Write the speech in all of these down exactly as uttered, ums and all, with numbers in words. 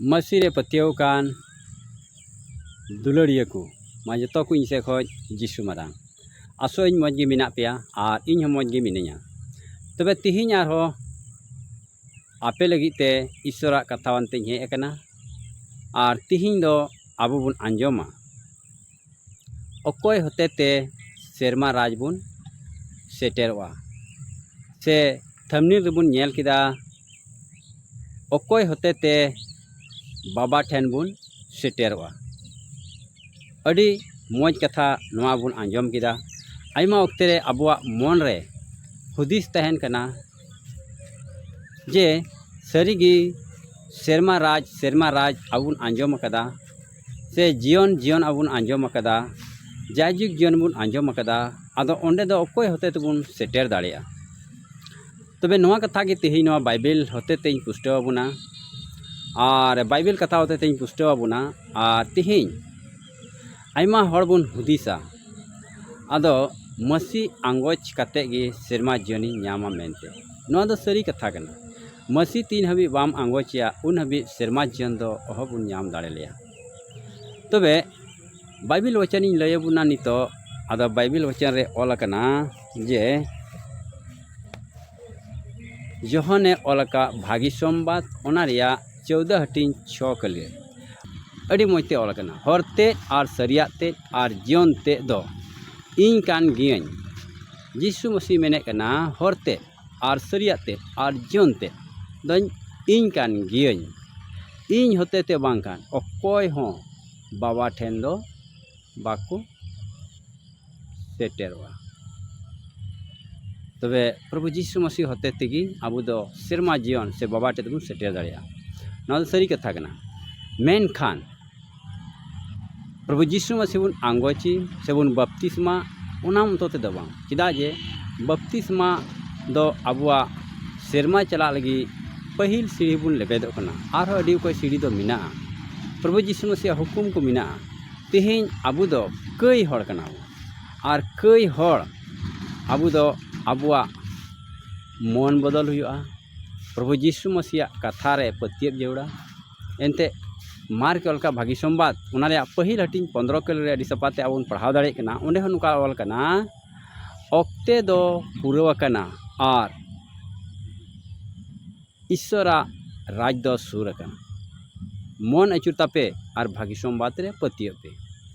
ᱢᱟᱹᱥᱤ ᱨᱮ ᱯᱟᱹᱛᱭᱟᱹᱣ ᱟᱠᱟᱱ ᱫᱩᱞᱟᱹᱲᱤᱭᱟᱹ ᱠᱚ, ᱢᱟ ᱡᱚᱛᱚ ᱠᱚ ᱤᱧ ᱥᱮᱫ ᱠᱷᱚᱱ ᱡᱤᱥᱩ ᱢᱟᱨᱟᱝ᱾ ᱟᱥᱚᱜ ᱟᱹᱧ ᱢᱚᱡᱽ ᱜᱮ ᱢᱮᱱᱟᱜ ᱯᱮᱭᱟ ᱟᱨ ᱤᱧ ᱦᱚᱸ ᱢᱚᱡᱽ ᱜᱮ ᱢᱤᱱᱟᱹᱧᱟ᱾ ᱛᱚᱵᱮ ᱛᱤᱦᱤᱧ ᱟᱨᱦᱚᱸ ᱟᱯᱮ ᱞᱟᱹᱜᱤᱫ ᱛᱮ ᱤᱥᱚᱨᱟᱜ ᱠᱟᱛᱷᱟ ᱟᱱᱛᱮᱧ ᱦᱮᱡ ᱟᱠᱟᱱᱟ᱾ ᱟᱨ ᱛᱤᱦᱤᱧ ᱫᱚ ᱟᱵᱚ ᱵᱚᱱ ᱟᱸᱡᱚᱢᱟ ᱚᱠᱚᱭ ᱦᱚᱛᱮᱛᱮ ᱥᱮᱨᱢᱟ ᱨᱟᱡᱽ ᱵᱚᱱ ᱥᱮᱴᱮᱨᱚᱜᱼᱟ᱾ ᱥᱮ ᱛᱷᱟᱢᱱᱮᱞ ᱨᱮᱵᱚᱱ ᱧᱮᱞ ᱠᱮᱫᱟ, ᱚᱠᱚᱭ ᱦᱚᱛᱮᱛᱮ ᱵᱟᱵᱟ ᱴᱷᱮᱱ ᱵᱚᱱ ᱥᱮᱴᱮᱨᱚᱜᱼᱟ᱾ ᱟᱹᱰᱤ ᱢᱚᱡᱽ ᱠᱟᱛᱷᱟ ᱱᱚᱣᱟ ᱵᱚᱱ ᱟᱸᱡᱚᱢ ᱠᱮᱫᱟ᱾ ᱟᱭᱢᱟ ᱚᱠᱛᱮ ᱨᱮ ᱟᱵᱚᱣᱟᱜ ᱢᱚᱱ ᱨᱮ ᱦᱩᱫᱤᱥ ᱛᱟᱦᱮᱱ ᱠᱟᱱᱟ ᱡᱮ ᱥᱟᱹᱨᱤᱜᱮ ᱥᱮᱨᱢᱟ ᱨᱟᱡᱽ, ᱥᱮᱨᱢᱟ ᱨᱟᱡᱽ ᱟᱵᱚ ᱵᱚᱱ ᱟᱸᱡᱚᱢ ᱟᱠᱟᱫᱟ, ᱥᱮ ᱡᱤᱭᱚᱱ, ᱡᱤᱭᱚᱱ ᱟᱵᱚ ᱵᱚᱱ ᱟᱸᱡᱚᱢ ᱟᱠᱟᱫᱟ, ᱡᱟᱭᱡᱩᱜᱽ ᱡᱤᱭᱚᱱ ᱵᱚᱱ ᱟᱸᱡᱚᱢ ᱟᱠᱟᱫᱟ, ᱟᱫᱚ ᱚᱸᱰᱮ ᱫᱚ ᱚᱠᱚᱭ ᱦᱚᱛᱮ ᱛᱮᱵᱚᱱ ᱥᱮᱴᱮᱨ ᱫᱟᱲᱮᱭᱟᱜᱼᱟ? ᱛᱚᱵᱮ ᱱᱚᱣᱟ ᱠᱟᱛᱷᱟ ᱜᱮ ᱛᱮᱦᱮᱧ ᱱᱚᱣᱟ ᱵᱟᱭᱵᱮᱞ ᱦᱚᱛᱮ ᱛᱮᱧ ᱯᱩᱥᱴᱟᱹᱣ ᱟᱵᱚᱱᱟ᱾ ᱟᱨ ᱵᱟᱭᱵᱮᱞ ᱠᱟᱛᱷᱟ ᱦᱚᱛᱮ ᱛᱮᱧ ᱯᱩᱥᱴᱟᱹᱣ ᱟᱵᱚᱱᱟ᱾ ᱟᱨ ᱛᱮᱦᱮᱧ ᱟᱭᱢᱟ ᱦᱚᱲ ᱵᱚᱱ ᱦᱩᱫᱤᱥᱟ, ᱟᱫᱚ ᱢᱟᱹᱥᱤ ᱟᱸᱜᱚᱪ ᱠᱟᱛᱮ ᱜᱮ ᱥᱮᱨᱢᱟ ᱡᱤᱭᱚᱱᱤᱧ ᱧᱟᱢᱟ ᱢᱮᱱᱛᱮ᱾ ᱱᱚᱣᱟ ᱫᱚ ᱥᱟᱹᱨᱤ ᱠᱟᱛᱷᱟ ᱠᱟᱱᱟ᱾ ᱢᱟᱹᱥᱤ ᱛᱤᱱ ᱦᱟᱹᱵᱤᱡ ᱵᱟᱢ ᱟᱸᱜᱚᱪᱮᱭᱟ, ᱩᱱ ᱦᱟᱹᱵᱤᱡ ᱥᱮᱨᱢᱟ ᱡᱤᱭᱚᱱ ᱫᱚ ᱚᱦᱚ ᱵᱚᱱ ᱧᱟᱢ ᱫᱟᱲᱮ ᱞᱮᱭᱟ᱾ ᱛᱚᱵᱮ ᱵᱟᱭᱵᱮᱞ ᱵᱟᱪᱚᱱᱤᱧ ᱞᱟᱹᱭ ᱟᱵᱚᱱᱟ ᱱᱤᱛᱚᱜ᱾ ᱟᱫᱚ ᱵᱟᱭᱵᱮᱞ ᱵᱟᱪᱚᱱ ᱨᱮ ᱚᱞ ᱟᱠᱟᱱᱟ ᱡᱮ ᱡᱚᱦᱚᱱᱮ ᱚᱞ ᱟᱠᱟᱫ ᱵᱷᱟᱹᱜᱤ ᱥᱚᱢᱵᱟᱫ, ᱚᱱᱟ ᱨᱮᱭᱟᱜ ᱪᱳᱣᱫᱟ ᱦᱟᱹᱴᱤᱧ ᱪᱷᱚ ᱠᱟᱹᱞᱤ᱾ ᱟᱹᱰᱤ ᱢᱚᱡᱽ ᱛᱮ ᱚᱞ ᱟᱠᱟᱱᱟ, "ᱦᱚᱨ ᱛᱮᱫ ᱟᱨ ᱥᱟᱹᱨᱤᱭᱟᱜ ᱛᱮᱫ ᱟᱨ ᱡᱤᱭᱚᱱ ᱛᱮᱫ ᱫᱚ ᱤᱧ ᱠᱟᱱ ᱜᱤᱭᱟᱹᱧ᱾" ᱡᱤᱥᱩ ᱢᱟᱹᱥᱤ ᱢᱮᱱᱮᱫ ᱠᱟᱱᱟ, ᱦᱚᱨ ᱛᱮᱫ ᱟᱨ ᱥᱟᱹᱨᱤᱭᱟᱜ ᱛᱮᱫ ᱟᱨ ᱡᱤᱭᱚᱱ ᱛᱮᱫ ᱫᱚᱧ ᱤᱧ ᱠᱟᱱ ᱜᱤᱭᱟᱹᱧ᱾ ᱤᱧ ᱦᱚᱛᱮ ᱛᱮ ᱵᱟᱝᱠᱷᱟᱱ ᱚᱠᱚᱭ ᱦᱚᱸ ᱵᱟᱵᱟ ᱴᱷᱮᱱ ᱫᱚ ᱵᱟᱠᱚ ᱥᱮᱴᱮᱨᱚᱜᱼᱟ᱾ ᱛᱚᱵᱮ ᱯᱨᱚᱵᱷᱩ ᱡᱤᱥᱩ ᱢᱟᱹᱥᱤ ᱦᱚᱛᱮ ᱛᱮᱜᱮ ᱟᱵᱚ ᱫᱚ ᱥᱮᱨᱢᱟ ᱡᱤᱭᱚᱱ ᱥᱮ ᱵᱟᱵᱟ ᱴᱷᱮᱱ ᱫᱚᱵᱚᱱ ᱥᱮᱴᱮᱨ ᱫᱟᱲᱮᱭᱟᱜᱼᱟ᱾ ᱱᱚᱣᱟ ᱫᱚ ᱥᱟᱹᱨᱤ ᱠᱟᱛᱷᱟ ᱠᱟᱱᱟ᱾ ᱢᱮᱱᱠᱷᱟᱱ ᱯᱨᱚᱵᱷᱩ ᱡᱤᱥᱩ ᱢᱟᱹᱥᱤ ᱵᱚᱱ ᱟᱸᱜᱚᱪᱮ ᱥᱮᱵᱚᱱ ᱵᱟᱯᱛᱤᱥᱢᱟ, ᱚᱱᱟ ᱢᱚᱛᱚ ᱛᱮᱫᱚ ᱵᱟᱝ᱾ ᱪᱮᱫᱟᱜ ᱡᱮ ᱵᱟᱯᱛᱤᱥᱢᱟ ᱫᱚ ᱟᱵᱚᱣᱟᱜ ᱥᱮᱨᱢᱟ ᱪᱟᱞᱟᱜ ᱞᱟᱹᱜᱤᱫ ᱯᱟᱹᱦᱤᱞ ᱥᱤᱲᱤ ᱵᱚᱱ ᱞᱮᱵᱮᱫᱚᱜ ᱠᱟᱱᱟ᱾ ᱟᱨᱦᱚᱸ ᱟᱹᱰᱤ ᱚᱠᱚᱡ ᱥᱤᱲᱤ ᱫᱚ ᱢᱮᱱᱟᱜᱼᱟ᱾ ᱯᱨᱚᱵᱷᱩ ᱡᱤᱥᱩ ᱢᱟᱹᱥᱤᱭᱟᱜ ᱦᱩᱠᱩᱢ ᱠᱚ ᱢᱮᱱᱟᱜᱼᱟ᱾ ᱛᱮᱦᱮᱧ ᱟᱵᱚ ᱫᱚ ᱠᱟᱹᱭ ᱦᱚᱲ ᱠᱟᱱᱟ ᱵᱚᱱ᱾ ᱟᱨ ᱠᱟᱹᱭ ᱦᱚᱲ ᱟᱵᱚ ᱫᱚ ᱟᱵᱚᱣᱟᱜ ᱢᱚᱱ ᱵᱚᱫᱚᱞ ᱦᱩᱭᱩᱜᱼᱟ᱾ ᱯᱨᱚᱵᱷᱩ ᱡᱤᱥᱩ ᱢᱟᱹᱥᱤᱭᱟᱜ ᱠᱟᱛᱷᱟ ᱨᱮ ᱯᱟᱹᱛᱭᱟᱹᱣ ᱡᱟᱹᱨᱩᱲᱟ᱾ ᱮᱱᱛᱮ ᱢᱟᱨᱠ ᱚᱞ ᱠᱟᱜ ᱵᱷᱟᱹᱜᱤ ᱥᱚᱢᱵᱟᱫ, ᱚᱱᱟ ᱨᱮᱭᱟᱜ ᱯᱟᱹᱦᱤᱞ ᱦᱟᱹᱴᱤᱧ ᱯᱚᱱᱫᱽᱨᱚ ᱠᱮᱞ ᱨᱮ ᱟᱹᱰᱤ ᱥᱟᱯᱷᱟ ᱛᱮ ᱟᱵᱚ ᱵᱚᱱ ᱯᱟᱲᱦᱟᱣ ᱫᱟᱲᱮᱭᱟᱜ ᱠᱟᱱᱟ᱾ ᱚᱸᱰᱮ ᱦᱚᱸ ᱱᱚᱝᱠᱟ ᱚᱞ ᱠᱟᱱᱟ, ᱚᱠᱛᱮ ᱫᱚ ᱯᱩᱨᱟᱹᱣ ᱟᱠᱟᱱᱟ ᱟᱨ ᱤᱥᱥᱚᱨᱟᱜ ᱨᱟᱡᱽ ᱫᱚ ᱥᱩᱨ ᱟᱠᱟᱱᱟ᱾ ᱢᱚᱱ ᱟᱹᱪᱩᱨ ᱛᱟᱯᱮ ᱟᱨ ᱵᱷᱟᱹᱜᱤ ᱥᱚᱢᱵᱟᱫ ᱨᱮ ᱯᱟᱹᱛᱭᱟᱹᱜ ᱯᱮ᱾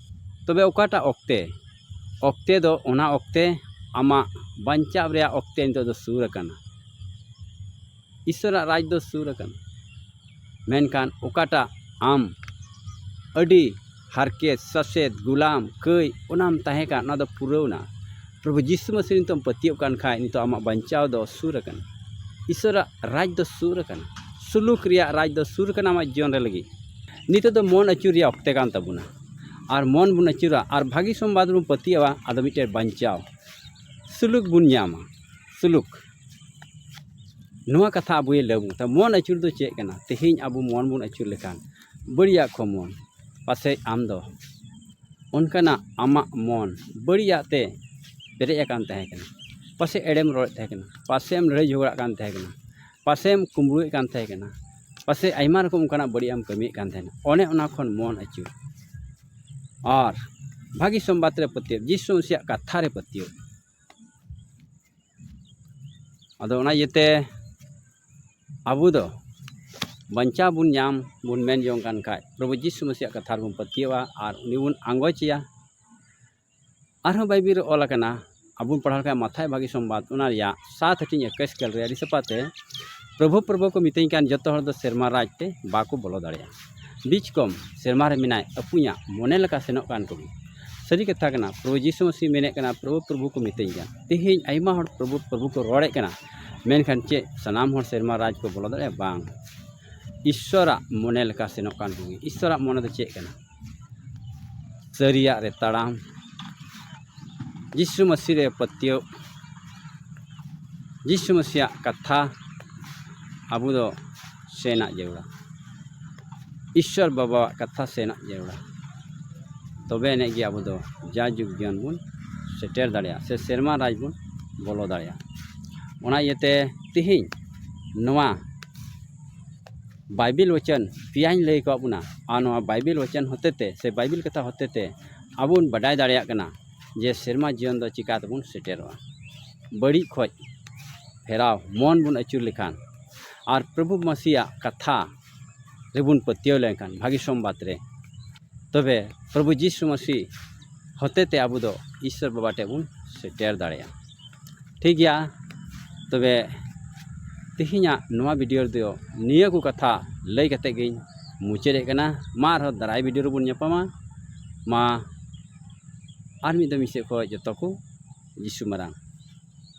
ᱛᱚᱵᱮ ᱚᱠᱟᱴᱟᱜ ᱚᱠᱛᱮ? ᱚᱠᱛᱮ ᱫᱚ ᱚᱱᱟ ᱚᱠᱛᱮ, ᱟᱢᱟᱜ ᱵᱟᱧᱪᱟᱣ ᱨᱮᱭᱟᱜ ᱚᱠᱛᱮ ᱱᱤᱛᱚᱜ ᱫᱚ ᱥᱩᱨ ᱟᱠᱟᱱᱟ᱾ ᱤᱥᱥᱚᱨᱟᱜ ᱨᱟᱡᱽ ᱫᱚ ᱥᱩᱨ ᱟᱠᱟᱱᱟ᱾ ᱢᱮᱱᱠᱷᱟᱱ ᱚᱠᱟᱴᱟᱜ ᱟᱢ ᱟᱹᱰᱤ ᱦᱟᱨᱠᱮᱛ, ᱥᱟᱥᱮᱛ, ᱜᱩᱞᱟᱢ, ᱠᱟᱹᱭ, ᱚᱱᱟᱢ ᱛᱟᱦᱮᱸ ᱠᱟᱱ, ᱚᱱᱟ ᱫᱚ ᱯᱩᱨᱟᱹᱣ ᱮᱱᱟ᱾ ᱯᱨᱚᱵᱷᱩ ᱡᱤᱥᱩ ᱢᱟᱹᱥᱤ ᱱᱤᱛᱚᱜ ᱮᱢ ᱯᱟᱹᱛᱭᱟᱹᱜ ᱠᱟᱱ ᱠᱷᱟᱡ, ᱱᱤᱛᱚᱜ ᱟᱢᱟᱜ ᱵᱟᱧᱪᱟᱣ ᱫᱚ ᱥᱩᱨ ᱟᱠᱟᱱᱟ᱾ ᱤᱥᱥᱚᱨᱟᱜ ᱨᱟᱡᱽ ᱫᱚ ᱥᱩᱨ ᱟᱠᱟᱱᱟ᱾ ᱥᱩᱞᱩᱠ ᱨᱮᱭᱟᱜ ᱨᱟᱡᱽ ᱫᱚ ᱥᱩᱨ ᱟᱠᱟᱱᱟ ᱟᱢᱟᱜ ᱡᱤᱭᱚᱱ ᱨᱮ ᱞᱟᱹᱜᱤᱫ᱾ ᱱᱤᱛᱚᱜ ᱫᱚ ᱢᱚᱱ ᱟᱹᱪᱩᱨ ᱨᱮᱭᱟᱜ ᱚᱠᱛᱮ ᱠᱟᱱ ᱛᱟᱵᱚᱱᱟ᱾ ᱟᱨ ᱢᱚᱱ ᱵᱚᱱ ᱟᱹᱪᱩᱨᱟ ᱟᱨ ᱵᱷᱟᱹᱜᱤ ᱥᱚᱢᱵᱟᱫ ᱵᱚᱱ ᱯᱟᱹᱛᱭᱟᱹᱣᱟ, ᱟᱫᱚ ᱢᱤᱫᱴᱮᱱ ᱵᱟᱧᱪᱟᱣ, ᱥᱩᱞᱩᱠ ᱵᱚᱱ ᱧᱟᱢᱟ᱾ ᱥᱩᱞᱩᱠ᱾ ᱱᱚᱣᱟ ᱠᱟᱛᱷᱟ ᱟᱵᱚᱭᱮ ᱞᱟᱹᱭ ᱟᱵᱚᱱ ᱠᱟᱱᱟ᱾ ᱢᱚᱱ ᱟᱹᱪᱩᱨ ᱫᱚ ᱪᱮᱫ ᱠᱟᱱᱟ? ᱛᱮᱦᱮᱧ ᱟᱵᱚ ᱢᱚᱱ ᱵᱚᱱ ᱟᱹᱪᱩᱨ ᱞᱮᱠᱷᱟᱱ, ᱵᱟᱹᱲᱤᱡᱟᱜ ᱠᱷᱚᱱ ᱢᱚᱱ, ᱯᱟᱥᱮᱡ ᱟᱢ ᱫᱚ ᱚᱱᱠᱟᱱᱟᱜ ᱟᱢᱟᱜ ᱢᱚᱱ ᱵᱟᱹᱲᱤᱡᱟᱜ ᱛᱮ ᱯᱮᱨᱮᱡ ᱟᱠᱟᱱ ᱛᱟᱦᱮᱸ ᱠᱟᱱᱟ, ᱯᱟᱥᱮᱡ ᱮᱲᱮᱢ ᱨᱚᱲᱮᱫ ᱛᱟᱦᱮᱸ ᱠᱟᱱᱟ, ᱯᱟᱥᱮᱡ ᱮᱢ ᱞᱟᱹᱲᱦᱟᱹᱭ ᱡᱷᱚᱜᱽᱲᱟᱜ ᱠᱟᱱ ᱛᱟᱦᱮᱸ ᱠᱟᱱᱟ, ᱯᱟᱥᱮᱡ ᱮᱢ ᱠᱩᱢᱵᱽᱲᱩᱭᱮᱫ ᱠᱟᱱ ᱛᱟᱦᱮᱸ ᱠᱟᱱᱟ, ᱯᱟᱥᱮᱡ ᱟᱭᱢᱟ ᱨᱚᱠᱚᱢ ᱚᱱᱠᱟᱱᱟᱜ ᱵᱟᱹᱲᱤᱡ ᱮᱢ ᱠᱟᱹᱢᱤᱭᱮᱫ ᱠᱟᱱ ᱛᱟᱦᱮᱱᱟ᱾ ᱚᱱᱮ ᱚᱱᱟ ᱠᱷᱚᱱ ᱢᱚᱱ ᱟᱹᱪᱩᱨ ᱟᱨ ᱵᱷᱟᱹᱜᱤ ᱥᱚᱢᱵᱟᱫ ᱨᱮ ᱯᱟᱹᱛᱭᱟᱹᱣ, ᱡᱤᱥᱩ ᱢᱟᱹᱥᱤᱭᱟᱜ ᱠᱟᱛᱷᱟ ᱨᱮ ᱯᱟᱹᱛᱭᱟᱹᱣ᱾ ᱟᱫᱚ ᱚᱱᱟ ᱤᱭᱟᱹᱛᱮ ᱟᱵᱚ ᱫᱚ ᱵᱟᱧᱪᱟᱣ ᱵᱚᱱ ᱧᱟᱢ ᱵᱚᱱ ᱢᱮᱱ ᱡᱚᱝ ᱠᱟᱱ ᱠᱷᱟᱡ, ᱯᱨᱚᱵᱷᱩ ᱡᱤᱥᱩ ᱢᱟᱹᱥᱤᱭᱟᱜ ᱠᱟᱛᱷᱟ ᱨᱮᱵᱚᱱ ᱯᱟᱹᱛᱭᱟᱹᱣᱟ ᱟᱨ ᱩᱱᱤ ᱵᱚᱱ ᱟᱸᱜᱚᱪᱮᱭᱟ᱾ ᱟᱨᱦᱚᱸ ᱵᱟᱭᱵᱮᱞ ᱨᱮ ᱚᱞ ᱟᱠᱟᱱᱟ, ᱟᱵᱚ ᱵᱚᱱ ᱯᱟᱲᱦᱟᱣ ᱞᱮᱠᱷᱟᱱ ᱢᱟᱛᱷᱟᱭ ᱵᱷᱟᱹᱜᱤ ᱥᱚᱢᱵᱟᱫ, ᱚᱱᱟ ᱨᱮᱭᱟᱜ ᱥᱟᱛ ᱦᱟᱹᱴᱤᱧ ᱮᱠᱟᱭᱤᱥ ᱠᱮᱞ ᱨᱮ ᱟᱹᱰᱤ ᱥᱟᱯᱷᱟ ᱛᱮ, ᱯᱨᱚᱵᱷᱩ ᱯᱨᱚᱵᱷᱩ ᱠᱚ ᱢᱤᱛᱟᱹᱧ ᱠᱟᱱ ᱡᱚᱛᱚ ᱦᱚᱲ ᱫᱚ ᱥᱮᱨᱢᱟ ᱨᱟᱡᱽ ᱛᱮ ᱵᱟᱠᱚ ᱵᱚᱞᱚ ᱫᱟᱲᱮᱭᱟᱜᱼᱟ᱾ ᱵᱤᱪ ᱠᱚᱢ ᱥᱮᱨᱢᱟ ᱨᱮ ᱢᱮᱱᱟᱭ ᱟᱹᱯᱩᱧᱟᱜ ᱢᱚᱱᱮ ᱞᱮᱠᱟ ᱥᱮᱱᱚᱜ ᱠᱟᱱ ᱠᱚᱜᱮ᱾ ᱥᱟᱹᱨᱤ ᱠᱟᱛᱷᱟ ᱠᱟᱱᱟ, ᱯᱨᱚᱵᱷᱩ ᱡᱤᱥᱩ ᱢᱟᱹᱥᱤ ᱢᱮᱱᱮᱫ ᱠᱟᱱᱟ, ᱯᱨᱚᱵᱷᱩ ᱯᱨᱚᱵᱷᱩ ᱠᱚ ᱢᱤᱛᱟᱹᱧ ᱠᱟᱱ᱾ ᱛᱮᱦᱮᱧ ᱟᱭᱢᱟ ᱦᱚᱲ ᱯᱨᱚᱵᱷᱩ ᱯᱨᱚᱵᱷᱩ ᱠᱚ ᱨᱚᱲᱮᱫ ᱠᱟᱱᱟ, ᱢᱮᱱᱠᱷᱟᱱ ᱪᱮᱫ ᱥᱟᱱᱟᱢ ᱦᱚᱲ ᱥᱮᱨᱢᱟ ᱨᱟᱡᱽ ᱠᱚ ᱵᱚᱞᱚ ᱫᱟᱲᱮᱭᱟᱜᱼᱟ? ᱵᱟᱝ᱾ ᱤᱥᱥᱚᱨᱟᱜ ᱢᱚᱱᱮ ᱞᱮᱠᱟ ᱥᱮᱱᱚᱜ ᱠᱟᱱ ᱠᱚᱜᱮ᱾ ᱤᱥᱥᱚᱨᱟᱜ ᱢᱚᱱᱮ ᱫᱚ ᱪᱮᱫ ᱠᱟᱱᱟ? ᱥᱟᱹᱨᱤᱭᱟᱜ ᱨᱮ ᱛᱟᱲᱟᱢ, ᱡᱤᱥᱩ ᱢᱟᱹᱥᱤ ᱨᱮ ᱯᱟᱹᱛᱭᱟᱹᱣ, ᱡᱤᱥᱩ ᱢᱟᱹᱥᱤᱭᱟᱜ ᱠᱟᱛᱷᱟ ᱟᱵᱚ ᱫᱚ ᱥᱮᱱᱟᱜ ᱡᱟᱹᱨᱩᱲᱟ, ᱤᱥᱥᱚᱨ ᱵᱟᱵᱟᱣᱟᱜ ᱠᱟᱛᱷᱟ ᱥᱮᱱᱟᱜ ᱡᱟᱹᱨᱩᱲᱟ᱾ ᱛᱚᱵᱮ ᱟᱹᱱᱤᱡ ᱜᱮ ᱟᱵᱚ ᱫᱚ ᱡᱟᱭᱡᱩᱜᱽ ᱡᱤᱭᱚᱱ ᱵᱚᱱ ᱥᱮᱴᱮᱨ ᱫᱟᱲᱮᱭᱟᱜᱼᱟ, ᱥᱮ ᱥᱮᱨᱢᱟ ᱨᱟᱡᱽ ᱵᱚᱱ ᱵᱚᱞᱚ ᱫᱟᱲᱮᱭᱟᱜᱼᱟ᱾ ᱚᱱᱟ ᱤᱭᱟᱹᱛᱮ ᱛᱮᱦᱮᱧ ᱱᱚᱣᱟ ᱵᱟᱭᱵᱮᱞ ᱵᱚᱪᱚᱱ ᱯᱮᱭᱟᱧ ᱞᱟᱹᱭ ᱟᱠᱟᱫ ᱵᱚᱱᱟ, ᱟᱨ ᱱᱚᱣᱟ ᱵᱟᱭᱵᱮᱞ ᱵᱚᱪᱚᱱ ᱦᱚᱛᱮᱛᱮ ᱥᱮ ᱵᱟᱭᱵᱮᱞ ᱠᱟᱛᱷᱟ ᱦᱚᱛᱮᱛᱮ ᱟᱵᱚ ᱵᱚᱱ ᱵᱟᱰᱟᱭ ᱫᱟᱲᱮᱭᱟᱜ ᱠᱟᱱᱟ ᱡᱮ ᱥᱮᱨᱢᱟ ᱡᱤᱭᱚᱱ ᱫᱚ ᱪᱤᱠᱟ ᱛᱮᱵᱚᱱ ᱥᱮᱴᱮᱨᱚᱜᱼᱟ, ᱵᱟᱹᱲᱤᱡ ᱠᱷᱚᱡ ᱯᱷᱮᱨᱟᱣ ᱢᱚᱱ ᱵᱚᱱ ᱟᱹᱪᱩᱨ ᱞᱮᱠᱷᱟᱱ ᱟᱨ ᱯᱨᱚᱵᱷᱩ ᱢᱟᱥᱤᱭᱟᱜ ᱠᱟᱛᱷᱟ ᱨᱮᱵᱚᱱ ᱯᱟᱹᱛᱭᱟᱹᱣ ᱞᱮᱱᱠᱷᱟᱱ ᱵᱷᱟᱹᱜᱤ ᱥᱚᱢᱵᱟᱫ ᱨᱮ, ᱛᱚᱵᱮ ᱯᱨᱚᱵᱷᱩ ᱡᱤᱥᱩ ᱢᱟᱥᱤ ᱦᱚᱛᱮᱛᱮ ᱟᱵᱚ ᱫᱚ ᱤᱥᱥᱚᱨ ᱵᱟᱵᱟ ᱴᱷᱮᱱ ᱵᱚᱱ ᱥᱮᱴᱮᱨ ᱫᱟᱲᱮᱭᱟᱜᱼᱟ᱾ ᱴᱷᱤᱠ ᱜᱮᱭᱟ, ᱛᱚᱵᱮ ᱛᱮᱦᱮᱧᱟᱜ ᱱᱚᱣᱟ ᱵᱷᱤᱰᱤᱭᱳ ᱨᱮᱫᱚ ᱱᱤᱭᱟᱹ ᱠᱚ ᱠᱟᱛᱷᱟ ᱞᱟᱹᱭ ᱠᱟᱛᱮ ᱜᱤᱧ ᱢᱩᱪᱟᱹᱫᱮᱫ ᱠᱟᱱᱟ᱾ ᱢᱟ ᱟᱨᱦᱚᱸ ᱫᱟᱨᱟᱭ ᱵᱷᱤᱰᱤᱭᱳ ᱨᱮᱵᱚᱱ ᱧᱟᱯᱟᱢᱟ᱾ ᱢᱟ ᱟᱨ ᱢᱤᱫ ᱫᱚᱢ ᱤᱧ ᱥᱮᱫ ᱠᱷᱚᱱ ᱡᱚᱛᱚ ᱠᱚ ᱡᱤᱥᱩ ᱢᱟᱨᱟᱝ